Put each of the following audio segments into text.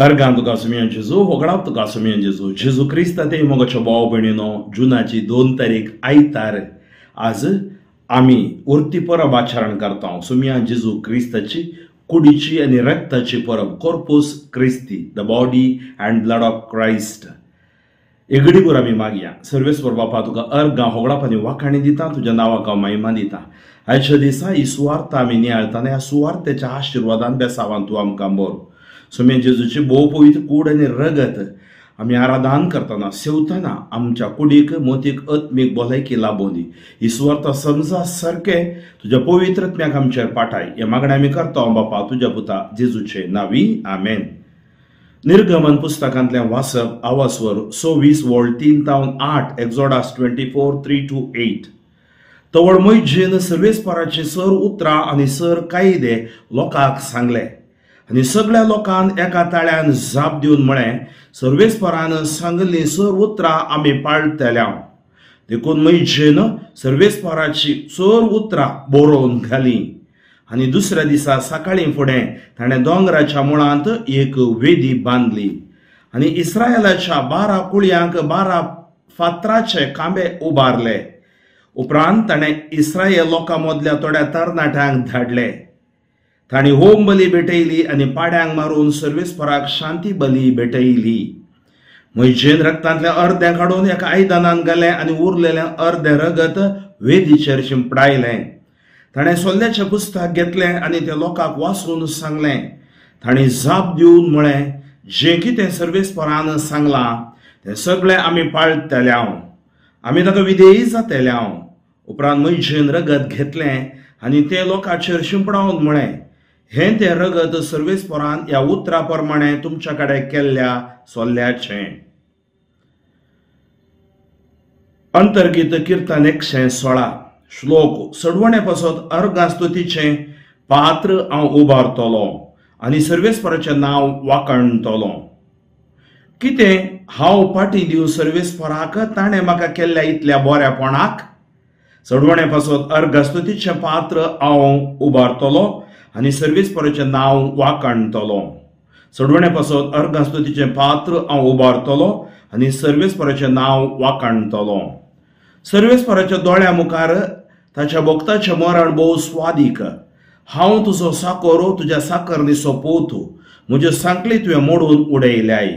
अर्गां तुका सुमयान जेजू, होगडाप तुका सुमयान जेजू. जेजू क्रिस्ता ते मोगाचो भाव भयणीनो, जुनाची 2 तारीख आयतार आज आमी उर्ती परब आचरण करता. सुमयान जेजू क्रिस्ताची कुडीची आनी रक्ताची परब, Corpus Christi, the body and blood of Christ. एगडीभर आमी मागया. सर्वेस्पर बापा, तुका अर्गां होगडाप आनी वाखाणी दिता, तुज्या नांवाक हांव महिमा दिता. आयच्या दिसा ही सुवार्थ आमी नियाळतना ह्या सुवार्थेच्या आशिर्वादान बेसावान तूं आमकां बरो. सुमयान जेजूची भोव पवित्र कूड आनी रगत आमी आराधन करतना सेवतना आमच्या कुडीक मोतीक आत्मीक भलायकी लाबोवन दी. ही सुवार्थ समजा सारकें तुज्या पवित्र आत्म्याक आमचेर पाठाय. हे मागणें आमी करता बापा तुज्या पुता जेजूचे नांवी, आमेन. निर्गमन पुस्तकांतलें वाचप आवासवर 26 वळ 3 तावन 8, एक्सोडस 24 3 to 8. तवळ मोयजेन सर्वेस्पराचे सर उतरां आनी सर कायदे लोकांक सांगले आनी सगळ्या लोकांक एका ताळ्यान जाप दिवन म्हळें, सर्वेस्परान सांगल्लीं सर उतरां आमी पाळटल्या. देखून मोयजेन सर्वेस्पराची सर उतरां बरोवन घालीं आनी दुसऱ्या दिसा सकाळीं फुडें ताणें दोंगराच्या मुळांत एक वेदी बांदली आनी इस्रायलाच्या 12 कुळयांक 12 फातराचे खांबे उबारले. उपरांत ताणें इस्रायल लोकां मदल्या थोड्या तरणाट्यांक धाडले. तांणी होम बली भेटयली आनी पाड्यांक मारून सर्वेस्पराक शांती बली भेटयली. मोयजेन रक्तांतलें अर्दें काडून एका आयदनान घालें आनी उरलेलें अर्दें रगत वेदीचेर शिंपडायलें. ताणें सोल्ल्याचें पुस्तक घेतलें आनी तें लोकांक वाचून सांगलें. तांणी जाप दिवन म्हळें, जें कितें सर्वेस्परान सांगलां तें सगळें आमी पाळटल्या, आमी ताका विधेयी जातल्या. उपरांत मोयजेन रगत घेतलें आनी तें लोकांचेर शिंपडावन म्हळें, हें तें रगत सर्वेस्परान ह्या उतरा प्रमाणें तुमच्या कडेन केल्ल्या सोल्ल्याचें. अंतर्गीत किर्तन 116 श्लोक. सडवणे पासत अर्गां स्तुतीचें पात्र हांव उबारतलो आनी सर्वेस्पराचें नांव वाखाणटलो. कितें हांव फाटी दिवं सर्वेस्पराक ताणें म्हाका केल्ल्या इतल्या बऱ्यापणाक? सडवणे पासत अर्गां स्तुतीचें पात्र हांव उबारतलो आनी सर्वेस्पराचें नांव वाखाणटलो. सडवणे पासत अर्गां स्तुतीचें पात्र हांव उबारतलो आनी सर्वेस्पराचें नांव वाखाणटलो. सर्वेस्पराच्या दोळ्या मुखार ताच्या भक्ताचें मरण भोव स्वादीक. हांव तुजो साकोर, तुज्या साकरनी सोंपोवतू, म्हज्यो सांकली तुवें मोडून उडयल्याय.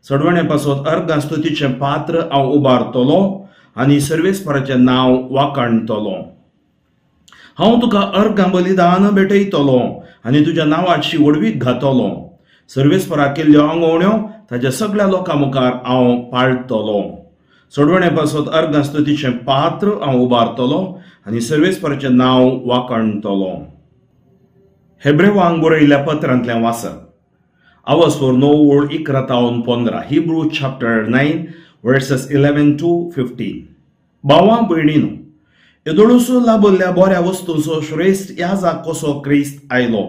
सडवणे पासत अर्गां स्तुतीचें पात्र हांव उबारतलो आनी सर्वेस्पराचें नांव वाखाणटलो. हांव तुका अर्गां बलिदान भेटयतलो आनी तुज्या नांवाची व्हडवीक घातलो. सर्वेस्पराक केल्ल्यो आंगवण्यो ताच्या सगळ्या लोकां मुखार हांव पाळटलो. सडवणे पासत अर्गां स्तुतीचें पात्र हांव उबारतलो आनी सर्वेस्पराचें नांव वाखाणटलो. हेब्रेवांक बरयल्ल्या पत्रांतलें वाचप आवासवर 9 वळ 11 तावन 15, Hebrew chapter 9 verses 11 to 15. भावां भयणीनो, येदोळसो लाभल्ल्या बऱ्या वस्तूंचो श्रेश्ठ याजक कसो क्रिस्त आयलो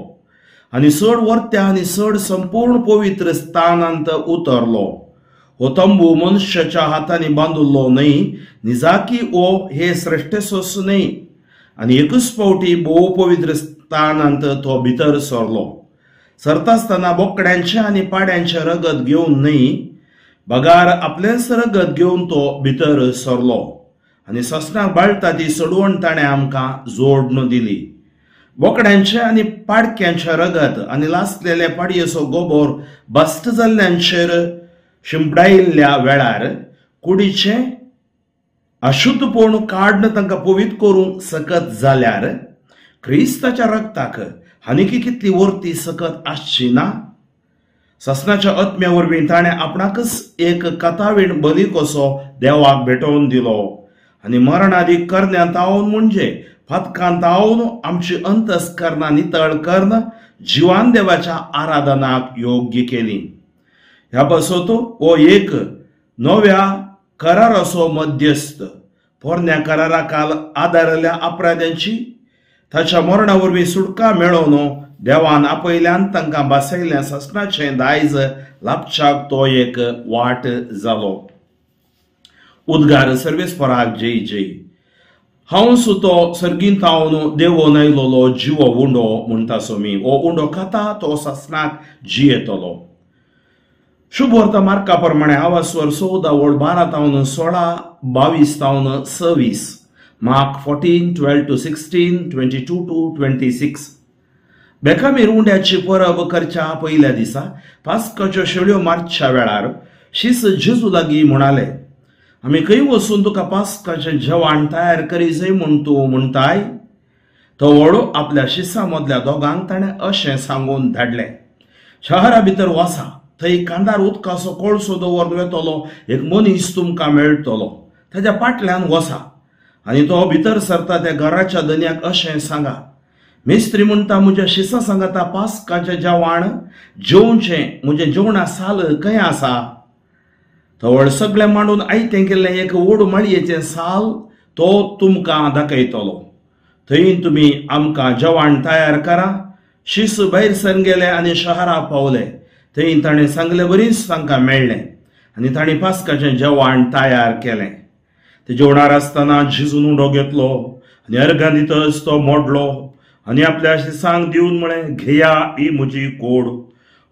आनी चड वर्त्या आनी चड संपूर्ण पवित्र स्थानांत उतरलो. हो तंबू मनशाच्या हातांनी बांदिल्लो न्हय, निजाकी हो हे श्रेश्ठसोच न्हय. आनी एकूच फावटी भोव पवित्र स्थानांत तो भितर सरलो. सरतासतना बोकड्यांचें आनी पाड्यांचें रगत घेवन न्हय, बगार आपलेंच रगत घेवन तो भितर सरलो आनी ससनाक बाळटा ती सडवण ताणें आमकां जोडून दिली. बोकड्यांचें आनी पाडक्यांचें रगत आनी लासलेले पाडयेचो गोबोर भश्ट जाल्ल्यांचेर शिंपडायिल्ल्या वेळार कुडीचें अशुद्धपण काडून तांकां पवित्र करूंक सकत जाल्यार क्रिस्ताच्या रगताक आनीक कितली वर्ती सकत आसची ना? ससनाच्या आत्म्या वरवीं ताणें आपणाकच एक कथावीण बली कसो देवाक भेटोवन दिलो आनी मरणादी करण्यांत म्हणजे फातकांत आमची अंतस्करणां नितळ करून जिवान देवाच्या आराधनाक योग्य केली. ह्या पासत हो एक नव्या कराराचो मध्यस्थ, पोरण्या कराराकाल आदारल्या अपराध्यांची ताच्या मरणा वरवीं सुटका मेळोवन देवान आपयल्यान तांकां भासयल्ल्या ससनाचें दायज लाभच्याक तो एक वाट जालो. उद्गार सर्वेस्पराक जय जय. हांव सुतो सर्गींत तावन देवोन आयलोलो जिवो उंडो म्हणटा सोमी. हो उंडो खाता तो ससनाक जियेतलो. शुभ मार्का प्रमाणे आवासवर 14 ओळ 12 तावन 16 22 तावन 26 मार्क 14 12 to 16 22 to 26. बेकामीर उंड्याची परब करच्या पयल्या दिसा पास्काच्यो शेळयो मारच्या वेळार शीस जेजू लागीं म्हणाले, आमी खंय वचून तुका पास्काचें जेवण तयार करी म्हूण तूं म्हणटाय? तो व्हडो आपल्या शिसा मदल्या दोगांक ताणें अशें सांगून धाडलें, शहरा भितर वसा, थंय कांदार उदकाचो कोळसो दवरून वेतलो एक मनीस तुमकां मेळटलो, ताज्या फाटल्यान वसा आनी तो भितर सरता त्या घराच्या धनयाक अशें सांगा, मिस्त्री म्हणटा म्हज्या शिसा सांगता पास्काचें जेवण जेवचें, म्हजें जेवणा साल खंय आसा? तवळ सगळें मांडून आयतें केल्लें एक व्हड माळयेचें साल तो तुमकां दाखयतलो, थंय तुमी आमकां जेवण तयार करा. शीस भायर सरून गेले आनी शहरा पावले. थंय ताणें सांगले बरीच तांकां मेळ्ळें आनी तांणी पास्काचें जेवण तयार केलें. ते जेवणार आसतना जेजून उंडो घेतलो आनी अर्गां दितच तो मोडलो आनी आपल्या शिसांक दिवन म्हळें, घेया, ही म्हजी कोड.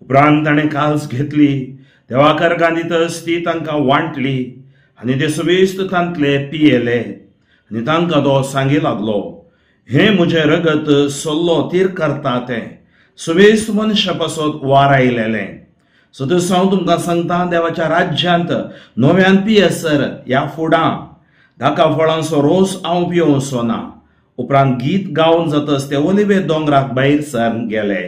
उपरांत ताणें काल्स घेतली, देवाक अर्गां दितच ती तांकां वांटली आनी ते समेस्त तांतले पियेले. आनी तांकां तो सांगी लागलो, हें म्हजें रगत सल्लो तीर करता तें समेस्त मनशा पासत वारायलेलें. सदस हांव तुमकां सांगता, देवाच्या राज्यांत नव्यान पियेसर ह्या फुडां धाका फळांचो रोस हांव पियोवचो ना. उपरांत गीत गावन जातच ते ओलिवे दोंगराक भायर सरून गेले.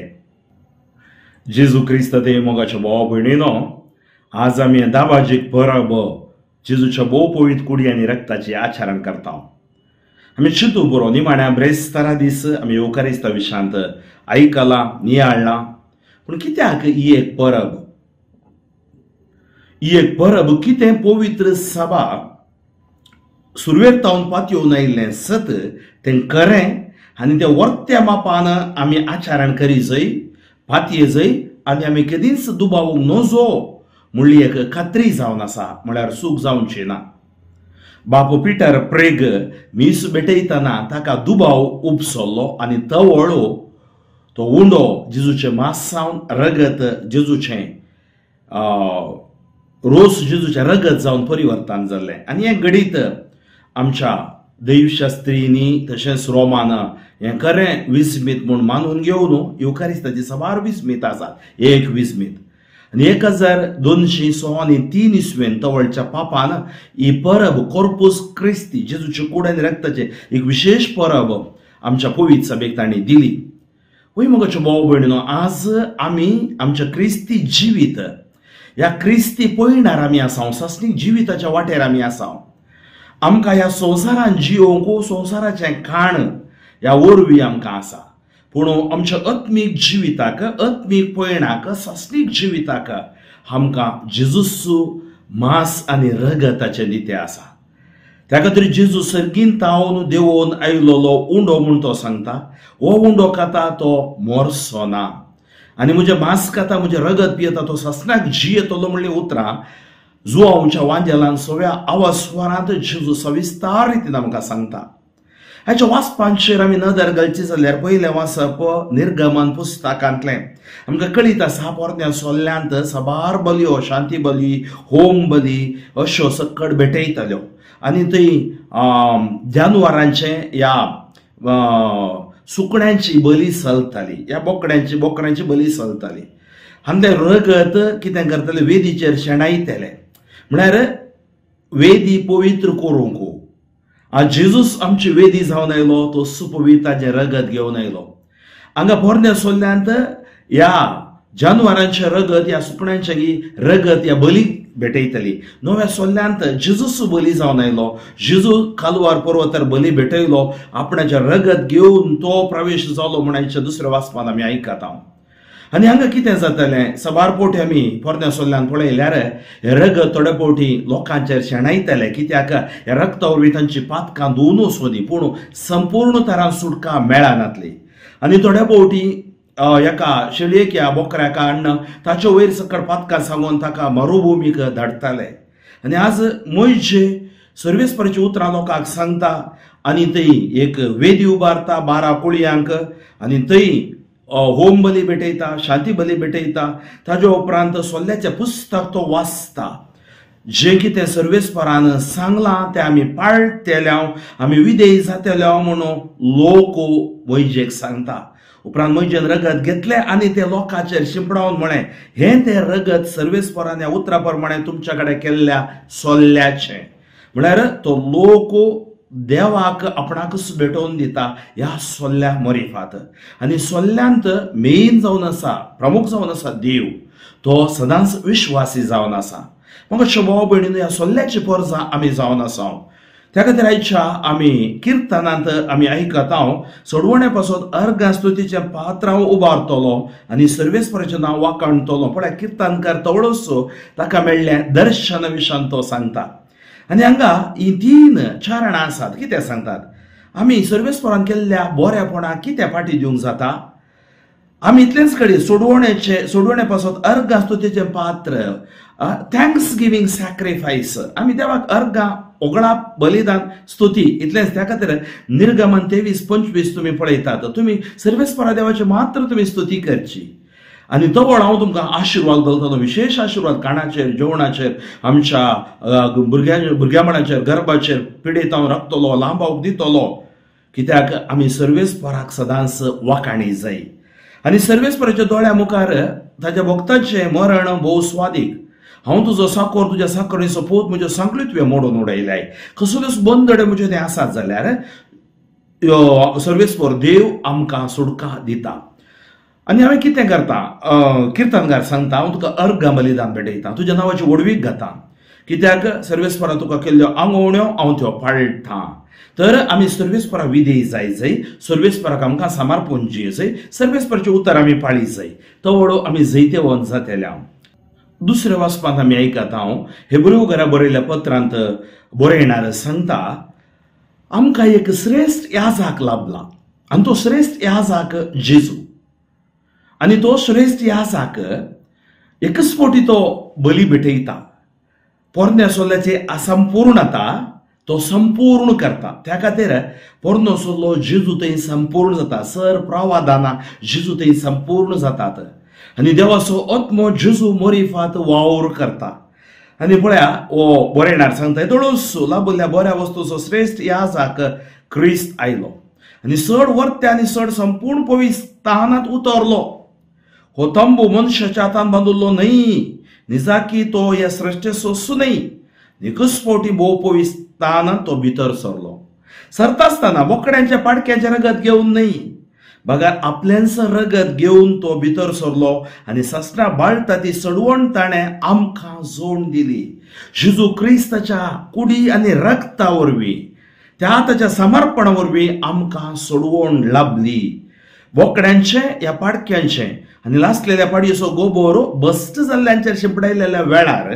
जेजू क्रिस्त ते मोगाच्या भावा भयणीनो, आज आमी दाबाजीक परब जेजूच्या भोव पवित्र कुडी आनी रक्ताची आचरण करता. आमी चिंतू बरो निमाण्या ब्रेस्तारा दीस आमी येवकारिस्ता विशांत आयकलां, नियाळ्ळां. पूण कित्याक ही एक परब? ही एक परब कितें पवित्र सभा सुरवेक तावन पातयेवन आयिल्लें सत तें खरें आनी तें वर्त्या मापान आमी आचरण करी जय, पातये जय आनी आमी केदींच दुबावूंक नजो म्हणली एक खात्री जावन आसा, म्हळ्यार चूक जावची ना. बापू पिटर प्रेग मीस भेटयतना ताका दुबाव उपसल्लो आनी तवळो तो उंडो जेजूचें मास जावन रगत जेजूचें रोस जेजूचें रगत जावन परिवर्तन जाल्लें. आनी हें घडीत आमच्या दैवशास्त्रींनी तशेंच रोमान हें खरें विस्मीत म्हूण मानून घेवन येवकारिस्ताची साबार विस्मीत आसात. एक विस्मीत आनी 1203 इसवेन तवळच्या पापान ही परब कॉर्पूस क्रिस्ती जेजूचे कूड आनी रक्ताचें एक विशेश परब आमच्या पवित्र सभेक तांणी दिली. वय मोगाच्यो भाव भयणीनो, आज आमी आमच्या क्रिस्ती जिवीत ह्या क्रिस्ती पयणार आमी आसा, सासणीक जिविताच्या वाटेर आमी आसा. आमकां ह्या संवसारान जियोवंक संवसाराचें खाण ह्या वरवीं आमकां आसा, पूण आमच्या आत्मीक जिविताक, आत्मीक पयणाक, सासणीक जिविताक आमकां जेजूस मास आनी रगताचें नितें आसा. त्या खातीर जेजू सर्गीन तावन देंवोवन आयलोलो उंडो म्हूण तो सांगता, हो उंडो खाता तो मोरसो ना आनी म्हजें मास खाता, म्हजें रगत पियेता तो सासणाक जियेतलो म्हणलीं उतरां जुआंवच्या वांजेलान सव्या आवाजस्वरांत जेजू सविस्तार रितीन आमकां सांगता. हाच्या वाचपांचेर आमी नदर घालची जाल्यार पयलें वाचप निर्गमन पुस्तकांतलें आमकां कळीत आसा. पोरण्या सोल्ल्यांत साबार बलयो, शांती बली, होम बली अश्यो सक्कड भेटयताल्यो आनी थंय जानवरांचें ह्या सुकण्यांची बली चलताली, ह्या बोकड्यांची बोकड्यांची बली चलताली. आनी तें रगत कितें करताले, वेदीचेर शेणायताले, म्हळ्यार वेदी पवित्र करूंक. आज जेजूस आमची वेदी जावन आयलो, तो सुपविताचें रगत घेवन आयलो. हांगा पोरण्या सोल्ल्यांत ह्या जानवरांचें रगत, ह्या सुकण्यांचें रगत ह्या बली भेटयतली. नव्या सोल्ल्यांत जेजूस बली जावन आयलो, जेजू कालवार पर्वतार बली भेटयलो, आपणाचें रगत घेवन तो प्रवेश जालो म्हूण आयच्या दुसऱ्या वाचपान आमी आयकता. आनी हांगा कितें जातालें, साबार फावटी आमी पोरण्या सोल्ल्यान पळयल्यार हें रगत थोडे फावटी लोकांचेर शेणायताले, कित्याक ह्या रगता वरवीं तांची पातकां धुवन वचूंदी, पूण संपूर्ण तरान सुटका मेळनातली. आनी थोड्या फावटी एका शेळयेक ह्या बोकऱ्याक हाडून ताचे वयर सकयल पातकां सांगून ताका मरुभुमीक धाडटाले. आनी आज मोयजे सर्वेस्पराची उतरां लोकांक सांगता आनी थंय एक वेदी उबारता 12 कुळयांक आनी थंय होम बली भेटयता, शांती बली भेटयता. ताज्या उपरांत सोल्ल्याचें पुस्तक तो वाचता. जें कितें सर्वेस्परान सांगलां तें आमी पाळटेल्या, आमी विधेय जातेल्या म्हणून लोक मोयजेक सांगता. उपरांत मोयजेन रगत घेतलें आनी तें लोकांचेर शिंपडावन म्हळें, हें तें रगत सर्वेस्परान ह्या उतरा प्रमाणें तुमच्या कडेन केल्ल्या सोल्ल्याचें. म्हळ्यार तो लोक देवाक आपणाकच भेटोवन दिता ह्या सोल्ल्या मरिफात. आनी सोल्ल्यांत मेन जावन आसा, प्रमुख जावन आसा देव, तो सदांच विश्वासी जावन आसा. म्हाका भाव भयणीन ह्या सोल्ल्याची पोरसां आमी जावन आसा. त्या खातीर आयच्या आमी किर्तनांत आमी आयकता सोडवणे पासून अर्घ स्तुतीचें पात्र हांव उबारतलो आनी सर्वेस्पराचें नांव वाखाणटलो. पळय किर्तनकार तवळोसो ताका मेळ्ळें दर्शन विशान तो सांगता. आनी हांगा ही 3 चारणां आसात. कितें सांगतात? आमी सर्वेस्परान केल्ल्या बऱ्यापणाक कितें फाटी दिवंक जाता? आमी इतलेंच कडेन सोडवणे पासून अर्घ स्तुतीचें पात्र, thanks giving sacrifice, आमी देवाक अर्घां ओगळाप बलिदान स्तुती इतलेंच. त्या खातीर निर्गमन 23-25 तुमी पळयतात, तुमी सर्वेस्परा देवाचे मात्र तुमी स्तुती करची. आनी तवळ हांव तुमकां आशिर्वाद घालतलो, विशेश आशिर्वाद खाणाचेर, जेवणाचेर, आमच्या भुरग्यापणाचेर, गर्भाचेर, पिडेत हांव राखतलो, लांबावक दितलो. कित्याक आमी सर्वेस्पराक सदांच वाखाणी जाय. आनी सर्वेस्पराच्या दोळ्या मुखार ताज्या भक्ताचें मरण भोव स्वादीक. हांव तुजो साकोर, तुज्या साकरणीचो पोत म्हज्यो सांगल्यो तुवें मोडून उडयल्याय. कसल्योच बंदडे म्हज्यो तें आसात जाल्यार सर्वेस्पर देव आमकां सुटका दिता. आनी हांवें कितें करता, किर्तनकार सांगता, हांव तुका अर्घ बलिदान भेटयता, तुज्या नांवाची व्हडवीक घाता, कित्याक सर्वेस्परान तुका केल्ल्यो आंगवण्यो हांव त्यो पाळटां. तर आमी सर्वेस्परा विधेय जाय जाय, सर्वेस्पराक आमकां समर्पण जी जाय, सर्वेस्पराचें उतर आमी पाळी जाय, तवळो आमी जैतेवंत जातेल्या. दुसऱ्या वाचपांत आमी आयकता हांव हेब्रू घरा बरयल्ल्या पत्रांत बरयणार सांगता, आमकां एक श्रेश्ठ याजाक लाभला आनी तो श्रेश्ठ याजाक जेजू. आनी तो श्रेश्ठ याजाक एकच फावटी तो बली भेटयता, पोरण्या सोल्ल्याचे असंपूर्णता तो संपूर्ण करता. त्या खातीर पोरनो सोल्लो जेजू थंय संपूर्ण जाता, सर प्रवादाना जेजू थंय संपूर्ण जातात. आनी देवाचो आत्मो जेजू मोरिफात वावर करता. आनी पळया हो बरयणार सांगता, येदोळोसो लाभल्या बऱ्या वस्तूचो श्रेश्ठ याजाक क्रिस्त आयलो आनी चड वर्त्या आनी चड संपूर्ण पवित्रस्थानांत उतरलो. हो तंबू मनशाच्या हातान बांदिल्लो न्हय, निजाकी तो ह्या सृश्टेचो न्हय. एकच फावटी भोव पवित्रस्थानांत तो भितर सरलो. सरता आसतना बोकड्यांच्या पाडक्यांचें रगत घेवन न्हय, बगर आपल्यांच रगत घेवन तो भितर सरलो आनी ससरां बाळटा ती सडवण ताणें आमकां जोड दिली. जेजू क्रिस्ताच्या कुडी आनी रगता वरवीं, त्या ताच्या समर्पणा वरवीं आमकां सोडवण लाभली. बोकड्यांचें ह्या पाडक्यांचें आनी लासलेल्या पाडयेचो गोबोर बस्ट जाल्ल्यांचेर शिंपडायलेल्या वेळार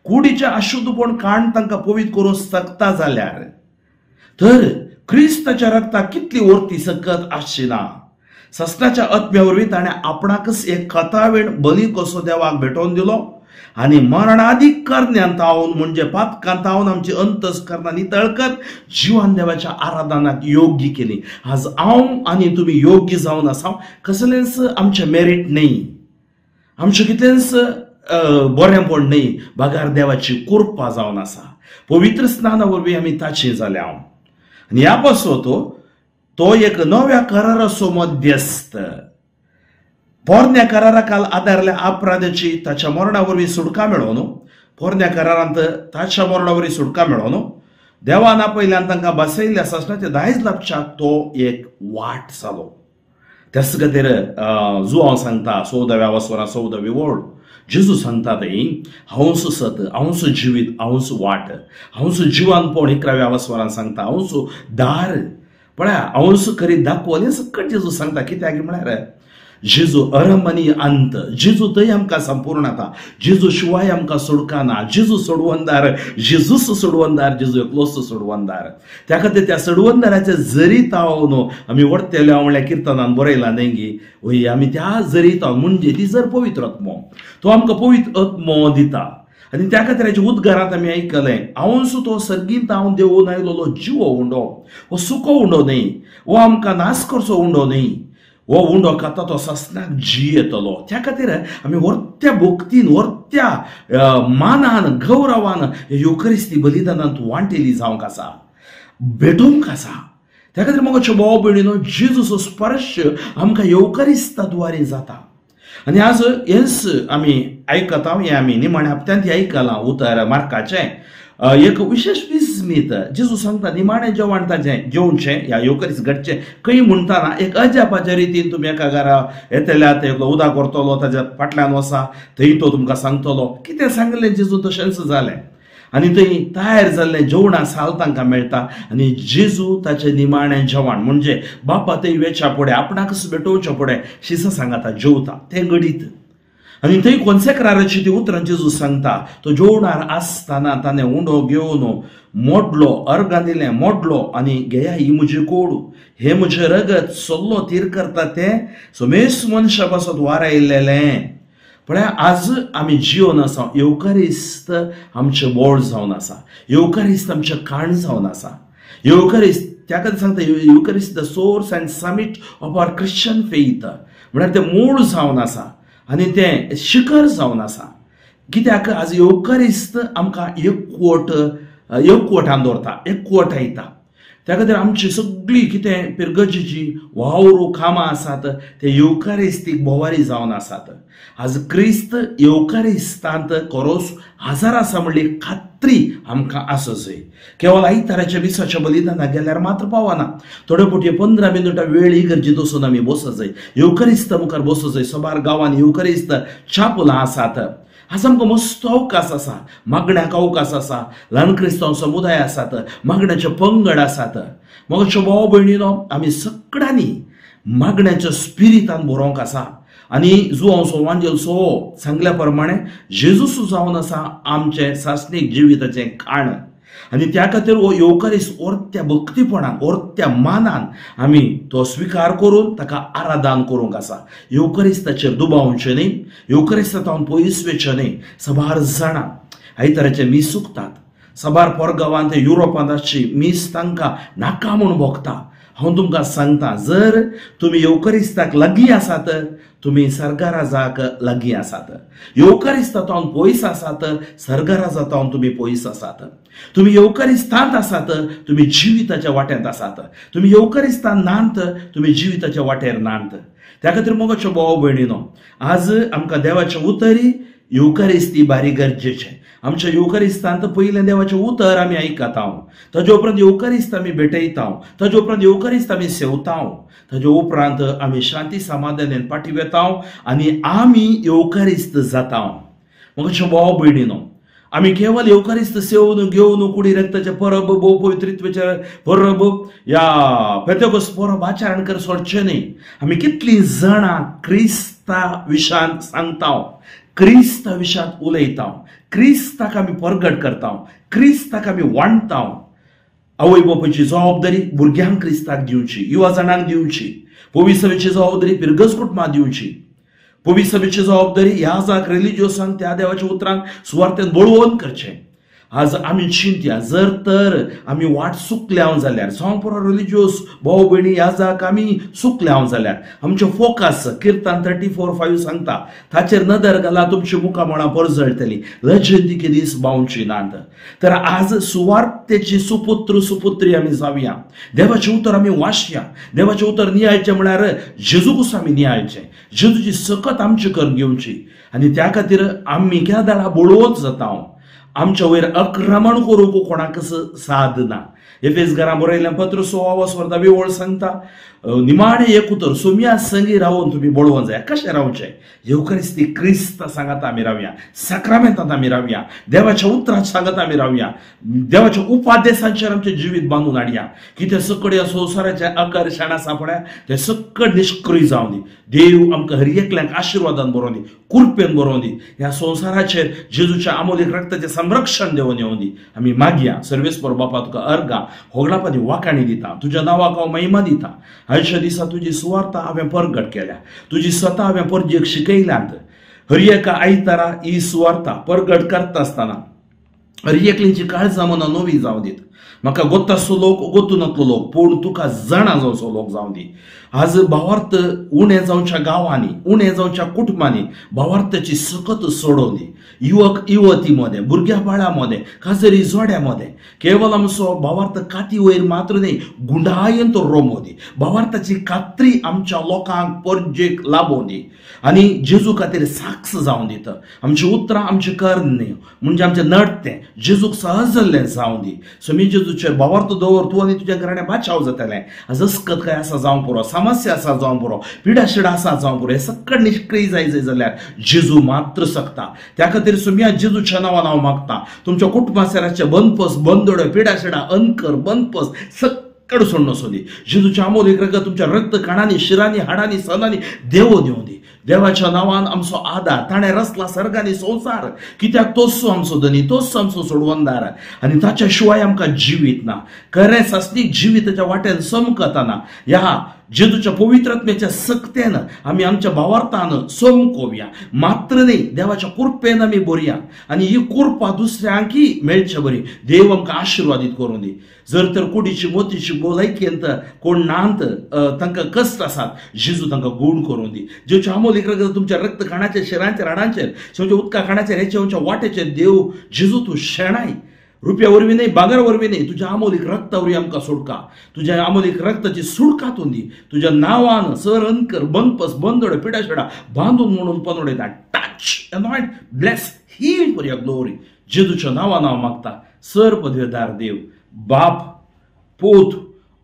कुडीचें अशुद्धपण काण तांकां पवित्र करूंक शकता जाल्यार तर क्रिस्ताच्या रगताक कितली वर्ती सकत आसची ना. ससनाच्या आत्म्या वरवीं ताणें आपणाकच एक कथावेण बली कसो देवाक भेटोवन दिलो आनी मरणादीक करण्यान तावन म्हणजे पातकान तावन आमची अंतस्करणां नितळ कर जिवान देवाच्या आराधनाक योग्य केली. आज हांव आनी तुमी योग्य जावन आसा, कसलेंच आमचें मेरीट न्हय, आमचें कितलेंच बरेंपण न्हय, बगार देवाची कृपा जावन आसा. पवित्र स्नाना वरवीं आमी ताची जाल्या. आनी ह्या पासत तो एक नव्या कराराचो मध्यस्थ, पोरण्या करारा काल आदारल्या अपराधाची ताच्या मरणा वरवीं सुटका मेळोवन, पोरण्या करारांत ताच्या मरणा वरवीं सुटका मेळोवन देवान आपयल्यान तांकां बसयल्ल्या सासणाचे दायज लाभच्याक तो एक वाट जालो. त्याच खातीर जुआंव सांगता 14व्या वसवरा 14वी ओळ जेजू सांगता थंय, हांवच सत, हांवच जिवीत, हांवच वाट, हांवच जिवानपण. 11व्या वसवरान सांगता हांवच दार. पळया हांवच खरी दाखवलें सकट जेजू सांगता. कित्याक म्हळ्यार जेजू अरंभ आनी अंत, जेजू थंय आमकां संपूर्ण जाता, जेजू शिवाय आमकां सोडका ना. जेजू सोडवंदार, जेजूच सोडवंदार, जेजू एकलोच सोडवंदार. त्या खातीर त्या सोडवंदाराच्या जरीत न्हू आमी वडतेल्या म्हणल्यार किर्तनान बरयलां न्हय गी, वय आमी त्या जरीत म्हणजे ती जर पवित्र आत्मो, तो आमकां पवित्र आत्मो दिता. आनी त्या खातीर हाच्या उद्गारांत आमी आयकलें, हांवूच तो सर्गींत हांव देवून आयलोलो जिवो उंडो, हो सुको उंडो न्हय, हो आमकां नाश करचो उंडो न्हय, हो उंडो खाता तो सासणाक जियेतलो. त्या खातीर आमी व्हडत्या भक्तीन, व्हडत्या मानान, गौरवान येवकरिस्ती बलिदानांत वांटेली जावंक आसा, भेटोवंक आसा. त्या खातीर मोगाच्यो भाव भयणीनो, जेजूचो स्पर्श आमकां येवकरिस्ता द्वारे जाता. आनी आज हेंच आमी आयकता, हें आमी निमाण्या हप्त्यांत आयकलां उतर मार्काचें एक विशेश विस्मीत. जेजू सांगता निमाणें जेवण ताजें जेवचें ह्या येवकरिस्त घडचें खंय म्हणटाना एक अजापाच्या रितीन तुमी एका घरा येतल्या, एकलो उदक व्हरतलो, ताज्या फाटल्यान वसा, थंय तो तुमकां सांगतलो. कितें सांगलें जेजू तशेंच जालें आनी थंय तयार जाल्लें जेवणां साल तांकां मेळटा. आनी जेजू ताचें निमाणें जेवण म्हणजे बापा थंय वेच्या फुडें, आपणाकच भेटोवच्या फुडें शिसां सांगाता जेवता तें घडीत. आनी थंय कोन्सेक्राराची ती उतरां जेजू सांगता, तो जेवणार आसतना ताणें उंडो घेवन मोडलो, अर्गां दिलें, मोडलो आनी घेया ही म्हजी कोड, हें म्हजें रगत सल्लो थीर करता तें समेस मनशा पासत वारायलेलें. पळय आज आमी जिवन आसा, येवकरिस्त आमचें बोळ जावन आसा, येवकरिस्त आमचें काण जावन आसा. येवकरिस्त त्या खातीर सांगता, Eucharist the source and summit of our Christian faith, म्हळ्यार तें मूळ जावन आसा आनी तें शिखर जावन आसा. कित्याक आज येवकरिस्त आमकां एकवट, एकवटान दवरता, एकवटायता. त्या खातीर आमची सगळी कितें पिरगर्जेची वावर कामां आसात ते येवकारिस्तीक भोवारी जावन आसात. आज क्रिस्त येवकारिस्तांत खरोच हाजार आसा म्हणली खात्री आमकां आसा जाय. केवल आयताराच्या मिसाच्या बलिदाना गेल्यार मात्र पावना, थोडे फावटी 15 मिनटां वेळ इगर्जेंत वचून आमी बसो जाय, येवकारिस्ता मुखार बसो जाय. सबार गांवांनी येवकारिस्त चापुलां आसात. आज आमकां मस्त अवकाश आसा, मागण्याक अवकाश आसा, ल्हान क्रिस्तांव समुदाय आसात, मागण्याचे पंगड आसात. मोगाच्यो भाव भयणीनो, आमी सगळ्यांनी मागण्याच्या स्पिरितान बरोवंक आसा. आनी जुआंव सोवांजेल सो सांगल्या प्रमाणे जेजूस जावन आसा आमचें सासणीक जिविताचें खाण. आनी त्या खातीर हो येवकारिस्त ओर्त्या भक्तीपणान, ओर्त्या मानान आमी तो स्विकार करून ताका आराधन करूंक आसा. येवकारिस्ताचेर दुबावचें न्ही, येवकारिस्ता तावन पयस वचचें न्ही. सबार जाणां आयताराचें मीस चुकतात, सबार परगांवांत युरोपांत आसची मीस तांकां नाका म्हूण भोगता. हांव तुमकां सांगता, जर तुमी येवकारिस्ताक लागीं आसात तुमी सर्गाराजाक लागीं आसात. येवकारिस्ता तावन पयस आसात, सर्गाराजा तावन तुमी पयस आसात. तुमी येवकारिस्तांत आसात, तुमी जिविताच्या वाट्यांत आसात. तुमी येवकारिस्तान नांत, तुमी जिविताच्या वाटेर नांत. त्या खातीर मोगाच्यो भाव भयणीनो, आज आमकां देवाच्या उतरी येवकारिस्ती बारी गरजेचें. आमच्या येवकारिस्तांत पयलें देवाचें उतर आमी आयकता, ताजे उपरांत येवकारिस्त आमी भेटयता, ताजे उपरांत येवकारिस्त आमी सेवता, ताजे उपरांत आमी शांती समाधानान फाटीं वेता आनी आमी येवकारिस्त जाता. मोगाच्यो भाव भयणीनो, आमी केवल येवकारिस्त सेवन घेवन कुडी रक्ताचें परब, भोव पवित्रित्वाचें परब ह्या पेतेकोस परब आचरण कर सोडचें न्ही. आमी कितलीं जाणां क्रिस्ता विशांत सांगता, क्रिस्ता विशांत उलयता, क्रिस्ताक आमी परगट करता, क्रिस्ताक आमी वांटता. आवय बापायची जबाबदारी भुरग्यांक क्रिस्ताक दिवची, युवा जाणांक दिवची, पविसवेची जबाबदारी पिरगज कुटुंबाक दिवची, पविसवेची जबाबदारी ह्या जाक रिलिजियोसांक त्या देवाच्या उतरांक सुवार्थेन बळवंत करचें. आज आमी चिंतया, जर तर आमी वाट चुकल्या जाल्यार, जावं पुरो रिलिजियोस भाव भयणी ह्या जाक आमी चुकल्या जाल्यार आमचें फोकस किर्तन 34:5 सांगता, ताचेर नदर घाला तुमची मुखामळां परजळटली, लजेंतिके दीस बावची नात. तर आज सुवार्थेची सुपुत्र सुपुत्री आमी जावया, देवाचें उतर आमी वाचया. देवाचें उतर नियाळचें म्हळ्यार जेजूकूच आमी नियाळचें, जेजूची सकत आमची करून घेवची. आनी त्या खातीर आमी केदाळा बळवंत जाता, आमच्या वयर आक्रमण करूंक कोणाकच साद ना. एफेस घरां बरयल्लें पत्र 16 ओळ सांगता, निमाणें एक उतर, सोम्या संगी रावन तुमी बळवंत जाय. कशें रावचें? येवकारिस्ती क्रिस्ता सांगात आमी रावया, साक्रामेंतांत आमी रावया, देवाच्या उतरांत सांगात आमी रावया, देवाच्या उपादेसांचेर आमचें जिवीत बांदून हाडया. कितें सगळ्या संवसाराचें आकर्शण आसा पळय तें सगळें निश्क्रीय जावं दी. देव आमकां हर एकल्यांक आशिर्वादान बरोवन दी, कुरपेन बरोवन दी. ह्या संवसाराचेर जेजूच्या आमोलीक रक्ताचें संरक्षण देवन येवन दी. आमी मागया सर्वेस्पर बापा, तुका अर्गां होगडापानी वाकाणी दिता, तुज्या नांवाक हांव महिमा दिता. आयच्या दिसा तुजी सुवार्ता हांवें परगट केल्या, तुजी सता हांवें परजेक शिकयल्यांत. हर एका आयतारा ही सुवार्ता परगट करता आसतना हर एकलींची काळजां मनां नवी जावं दीत. म्हाका गोत्तासो लोक गोतू नातलो लोक पूण तुका जाणा जावचो लोक जावं दी. आज भावार्थ उणें जावच्या गांवांनी उणें जावच्या कुटुंबांनी भावार्थाची सकत सोडोवन दी. युवक युवती मदें भुरग्या बाळा मदें काजरी जोड्या मदें केवल आमचो भावार्थ काती वयर मात्र न्ही गुंडायेन तो रोमो दी. भावार्थाची कात्री आमच्या लोकांक परजेक लाबोवन दी आनी जेजू खातीर साक्ष जावन दिता. आमची उतरां आमचें करणे म्हणजे आमचें नडतें जेजूक सहज जाल्लें जावं दी. सो मी जेजूचेर भावार्थ दवर तूं आनी तुज्या घराणें बाचाव जातलें. आज अस्कत काय आसा जावंक पुरो, समस्या आसा जावंक पुरो, पिडा शिडा आसा जावंक पुरो, हें सगळें निश्क्रिय जाय जाय जाल्यार जेजू मात्र शकता. त्या खातीर सुम्या जेजूच्या नांवान हांव मागता तुमच्या कुटुंबासराचे बंदपस बंदोडो पिडा शिडा अनकर बंदपस सगळें सोडून वचूं दी. जेजूच्या अमोलीक रगत तुमच्या रक्त कणांनी शिरांनी हाडांनी सनांनी देवो दिवं दी. देवाच्या नांवान आमचो आदार ताणें रचला सर्गांनी संवसार कित्याक तोच आमचो धनी तोच आमचो सोडवणदार आनी ताच्या शिवाय आमकां जिवीत ना. खरें सासणीक जिविताच्या वाटेन समकतना ह्या जेजूच्या पवित्र आत्म्याच्या सक्तेन आमी आमच्या भावार्थान समकोवया मात्र न्ही देवाच्या कृपेन आमी बरया आनी ही कृपा दुसऱ्यांकय मेळचे बरी देव आमकां आशिर्वादीत करूं दी. जर तर कुडीची मोतीची भलायकेंत कोण नांत तांकां कश्ट आसात जेजू तांकां गूण करूं दी. जेजूच्या अमोलीक रगत तुमच्या रक्त खाणाचेर शिरांचेर हाडांचेर तुमच्या उदका खाणाचेर हेचे तुमच्या वाटेचेर देव जेजू तूं शेणाय. रुपया वरवीं न्ही भांगर वरवीं न्ही तुज्या आमोलीक रक्ता वरवीं आमकां सोडका. तुज्या आमोलीक रक्ताची सुडका तूं दी. तुज्या नांवान सर अनकर बंदपस बंदोड पिडा शिडा बांदून म्हणून पनवडयता. Touch anoint bless heal for your glory. जेजूच्या नांवान हांव मागता सर पदवेदार देव बाप पूत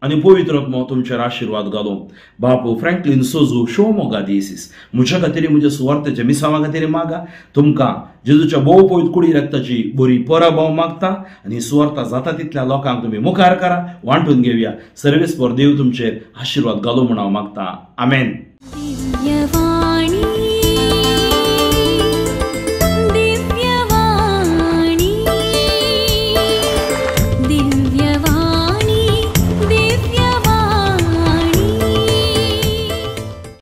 आनी पवित्र आत्मो तुमचेर आशिर्वाद घालूं. बापू फ्रँकलीन सोजू शिवमोगा दिसीस म्हज्या खातीर म्हज्या सुवार्थेच्या मिसांवा खातीर मागा. तुमकां जेजूच्या भोव पवित्र कुडी रक्ताची बरी परब हांव मागता आनी सुवार्था जाता तितल्या लोकांक तुमी मुखार करा वांटून घेवया. सर्वेस्पर देव तुमचेर आशिर्वाद घालूं म्हूण हांव मागता. आमेन.